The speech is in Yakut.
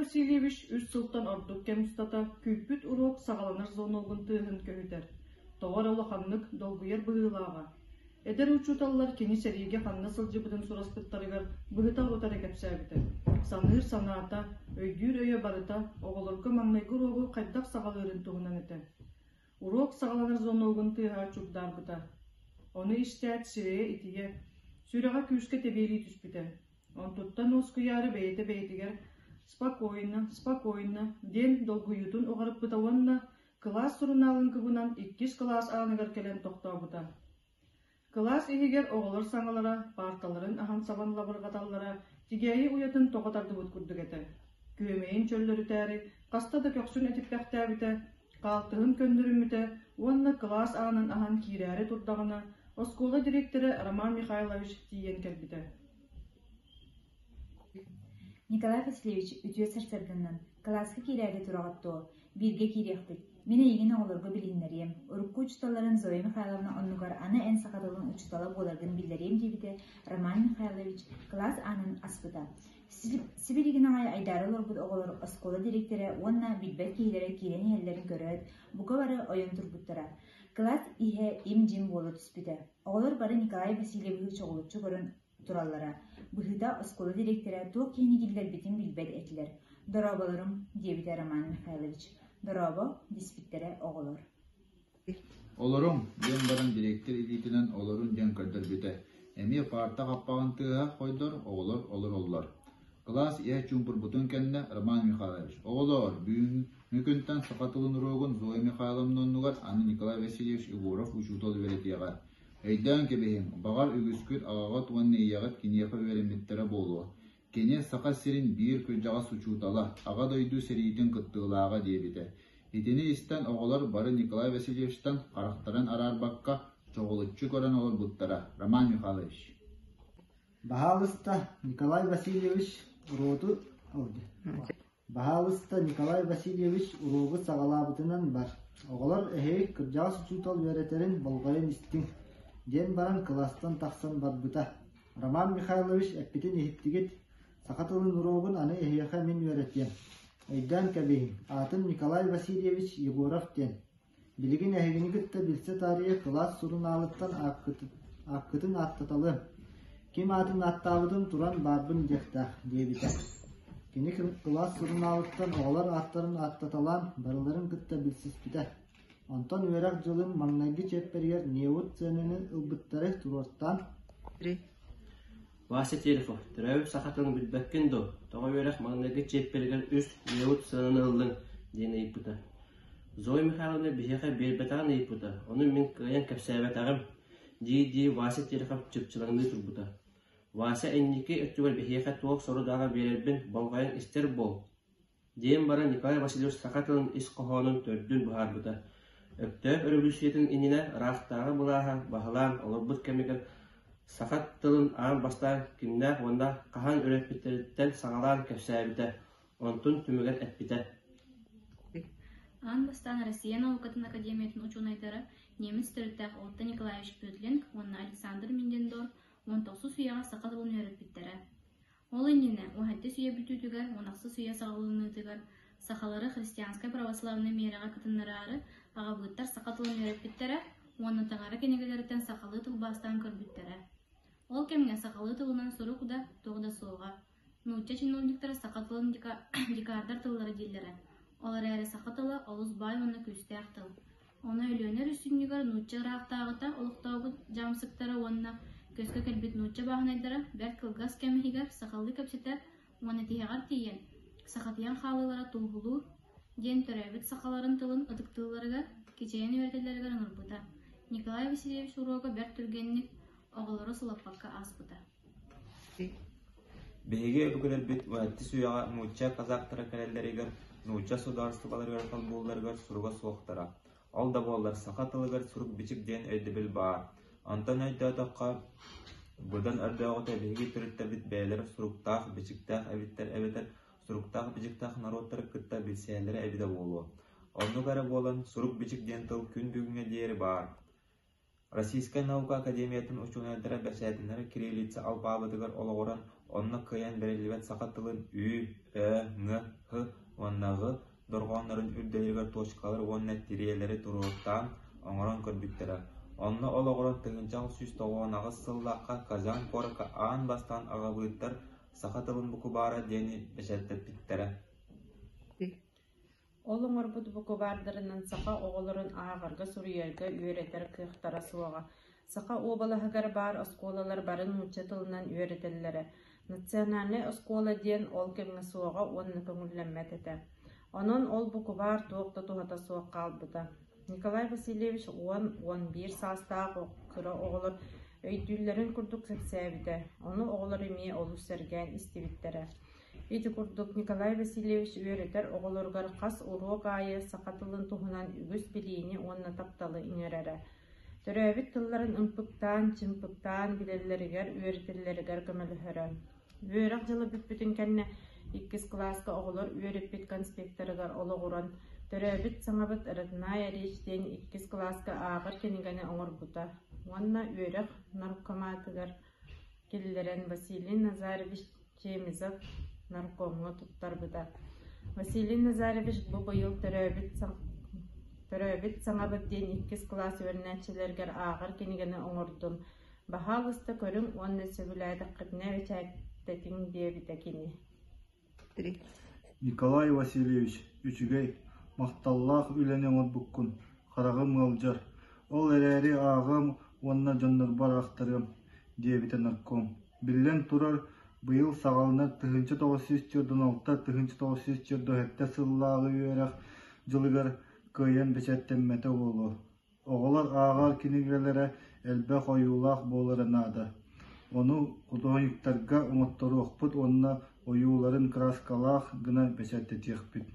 Васильевич үс сылтан ордук кэм устата күүппүт уруок саҕаланар звоногун тыаһын көһүтэр, тоҕо эрэ улаханнык долгуйар быһыылааҕа. Эдэр учууталлар кини сэриигэ ханна сылдьыбытын сураспыттарыгар быһыта-орута эрэ кэпсээбитэ. Саныыр санаата, өйдүүр өйө барыта оҕолорго маҥнайгы уруогу хайдах саҕалыырын туһунан этэ. Уруок саҕаланар звоногун тыаһа чугдаарбыта. Ону истээт сирэйэ итийэ, сүрэҕэ күүскэ тэбиэлии түспүтэ. Онтуттан уоскуйаары бэйэтэ бэйэтигэр «Спокойно, спокойно» диэн долгуйуутун уҕарыппыта уонна кылаас сурунаалын кыбынан иккис кылаас ааныгар кэлэн тохтообута. Кылаас иһигэр оҕолор саҥалара, паарталарын аһан сабан лабырҕаталлара тигээйи уйатын тоҕо тардыбыт курдук этэ. Күөмэйин чөллөрүтээри хаста да көхсүн этиппэхтээбитэ, хаалтыһын көннөрүммүтэ уонна кылаас аанын аһан киирээри турдаҕына, оскуола дириэктэрэ Роман Михайлович тиийэн кэлбитэ. Николай Васильевич үтүө сарсыарданнан кылааска киирээри тураҕыт дуо? Бииргэ киириэхпит. Мин эйигин оҕолорго билиһиннэриэм. Урукку учууталларын Зоя Михайловна оннугар аны эн саха тылын учуутала буоларгын биллэриэм диэбитэ Роман Михайлович кылаас аанын аспыта. Сибилигин аҕай айдаара олорбут оҕолор оскуола дириэктэрэ уонна билбэт киһилэрэ киирэн иһэллэрин көрөөт, бука бары ойон турбуттара. Кылаас иһэ им-дьим буола түспүтэ. Оҕолор бары Николай Васильевиһы чоҕулуччу көрөн тураллара. Быһыыта, оскуола дириэктэрэ туох киһини киллэрбитин билбэт этилэр. «Дорооболоруҥ», диэбитэ Роман Михайлович. «Дорообо», диспиттэрэ оҕолор. «Олоруҥ», диэн баран дириэктэр илиитинэн олорун диэн көрдөрбүтэ. Эмиэ паарта хаппаҕын тыаһа хойдор, оҕолор олороллор. Кылаас иһэ чуумпурбутун кэннэ Роман Михайлович: «Оҕолоор, бүгүҥҥү күнтэн саха тылын уруогун Зоя Михайловна оннугар аны Николай Васильевич Егоров учуутал үөрэтиэҕэ. Өйдөөн кэбиһиҥ, баҕар үгүскүт аҕаҕыт уонна ийэҕит киниэхэ үөрэммиттэрэ буолуо. Кини Саха сирин биир кырдьаҕас учуутала, Аҕа дойду сэриитин кыттыылааҕа диэбитэ. Итини истэн оҕолор бары Николай Васильевичтан харахтарын араарбакка чоҕулуччу көрөн олорбуттара. Роман Михайлович. Баһаалыста, Николай Васильевич уруоту Баһаалыста, Николай Васильевич уруогу саҕалаабытынан бар, оҕолор эһиги кырдьаҕас учуутал үөрэтэрин болҕойон истиҥ, диэн баран кылаастан тахсан барбыта. Роман Михайлович эппитин иһиттигит, саха тылын уруогун аны эһиэхэ мин үөрэтиэм. Өйдөөн кэбиһиҥ, аатым Николай Васильевич Егоров диэн. Билигин эһигини кытта билсэ таарыйа кылаас сурунаалыттан ааккытын ааттаталыам, ким аатын ааттаабытын туран баарбын диэхтээх диэбитэ. Кини кылаас сурунаалыттан оҕолор ааттарын ааттаталаан барыларын кытта билсиспитэ. Онтон үөрэх дьылын маҥнайгы чиэппэригэр неуд сыананы ылбыттары туруортаан Вася Терехов, төрөөбүт саха тылын билбэккин дуо? Тоҕо үөрэх маҥнайгы чиэппэригэр үс неуд сыананы ыллыҥ? диэн ыйыппыта. Зоя Михайловна биһиэхэ биэрбэтэҕин ыйыппыта, ону мин кыайан кэпсээбэтэҕим, дии-дии Вася Терехов чыпчылаҥныы турбута. Вася инники өттүгэр биһиэхэ туох сорудаҕы биэрэрбин болҕойон истэр буол, диэн баран Николай Васильевич саха тылын ис хоһоонун төрдүн быһаарбыта. Өктөөп өрөбөлүүссүйэтин иннинэ ыраахтааҕы былааһа баһылаан олорбут кэмигэр саха тылын аан бастаан кимнээх уонна хаһан үөрэппиттэриттэн саҕалаан кэпсээбитэ, онтун түмүгэр эппитэ. Аан бастаан Россия наукатын академиятын учуонайдара немец төрүттээх Отто Николаевич Петлинг уонна Александр Миндендорф 19 үйэҕэ саха тылын үөрэппиттэрэ. Ол иннинэ XVII үйэ бүтүүтүгэр, XVI үйэ саҕаланыытыгар сахалары христианскай православнай миэрэҕэ кытыннараары аҕабыыттар саха тылын үөрэппиттэрэ уонна таҥара кинигэлэриттэн сахалыы тылбаастаан көрбүттэрэ. Ол кэмҥэ сахалыы тылынан сурук да, туох да суоҕа. Нуучча чиновниктара саха тылын дикардар тыллара дииллэрэ. Ол эрээри саха тыла олус баай уонна күүстээх тыл. Ону Өлүөнэ өрүс сүнньүгэр нуучча ыраахтааҕыта олохтообут дьаамсыктара уонна көскө кэлбит нуучча бааһынайдара бэрт кылгас кэм иһигэр сахалыы кэпсэтэ уонна тиһэҕэр тиийэн, сахатыйан хаалыылара туоһулуур диэн төрөөбүт сахаларын тылын ытыктыылларыгар, кичэйэн үөрэтэллэригэр ыҥырбыта. Николай Васильевич уруога бэрт түргэнник, оҕолору сылаппакка ааспыта. Биһиги өбүгэлэрбит XVII үйэҕэ нуучча казактара кэлэллэригэр, нуучча судаарыстыбаларыгар холбуулларыгар суруга суохтара. Ол да буоллар саха тылыгар сурук-бичик диэн өйдөбүл баар. Онтон өйдөөтөххө, быдан өрдөөҕүтэ биһиги төрүттэрбит бэйэлэрэ суруктаах-бичиктээх эбиттэр эбэтэр суруктаах-бичиктээх норуоттары кытта билсиһэллэрэ эбитэ буолуо. Оннук эрэ буолан сурук-бичик диэн тыл күн бүгүҥҥэ диэри баар. Российскай наука академиятын учуонайдара бэчээтинэр кириллица алпаабытыгар олоҕуран Онно кыайан бэриллибэт саха тылын Ү, Ө, Ҥ, Һ уонна Ҕ дорҕооннорун үрдэлигэр точкалары уонна тириэлэри туруортаан оҥорон көрбүттэрэ. Онно олоҕуран 1698 сыллаахха Казань куоракка аан бастаан аҕабыыттар «Саха тылын букубаара» диэни бэчээттэппиттэрэ. Ол оҥорбут букубаардарынан саха оҕолорун ааҕарга-суруйарга үөрэтэр кыахтара суоҕа. Саха уобалаһыгар баар оскуолалар бары нуучча тылынан үөрэтэллэрэ. Национальнай оскуола диэн ол кэмҥэ суоҕа уонна көҥүллэммэт этэ. Онон ол букубаар туох да туһата суох хаалбыта. Николай Васильевич 10-11 саастаах кыра оҕолор өйдүүллэрин курдук кэпсээбитэ, ону оҕолор эмиэ олус сэргээн истибиттэрэ. Ити курдук Николай Васильевич үөрэтэр оҕолоругар хас уруок аайы саха тылын туһунан үгүс билиини уонна тапталы иҥэрэрэ. Төрөөбүт тылларын ымпыктаан, чымпыктаан билэллэригэр, үөрэтэллэригэр көмөлөһөрө. Үөрэх дьыла бүппүтүн кэннэ иккис кылааска оҕолор үөрэппит конспектарыгар олоҕуран «Төрөөбүт саҥабыт родная речь» диэн иккис кылааска ааҕар кинигэни оҥорбута уонна үөрэх наркоматыгар киллэрэн Василий Назарович Чемезов наркомҥа туттарбыта. Василий Назарович бу быйыл төрөөбүт төрөөбүт саҥабыт диэн иккис кылаас үөрэнээччилэригэр ааҕар кинигэни оҥордум. Баһаалыста көрүҥ уонна сөбүлээтэххитинэ бэчээттэтиҥ диэбитэ кини. Николай Васильевич, үчүгэй, махталлаах үлэни оҥорбуккун, хараҕым ыалдьар, ол эрээри ааҕыам уонна дьоннорбор аахтарыам, диэбитэ нарком. Биллэн турар, быйыл саҕаланар 1946 1947 сыллааҕы үөрэх дьылыгар кыайан бэчээттэммэтэ буолуо. Оҕолор ааҕар кинигэлэрэ элбэх ойуулаах буолара наада. Ону худуоһунньуктарга оҥотторуохпут уонна ойууларын кырааскалаах гына бэчээттэтиэхпит.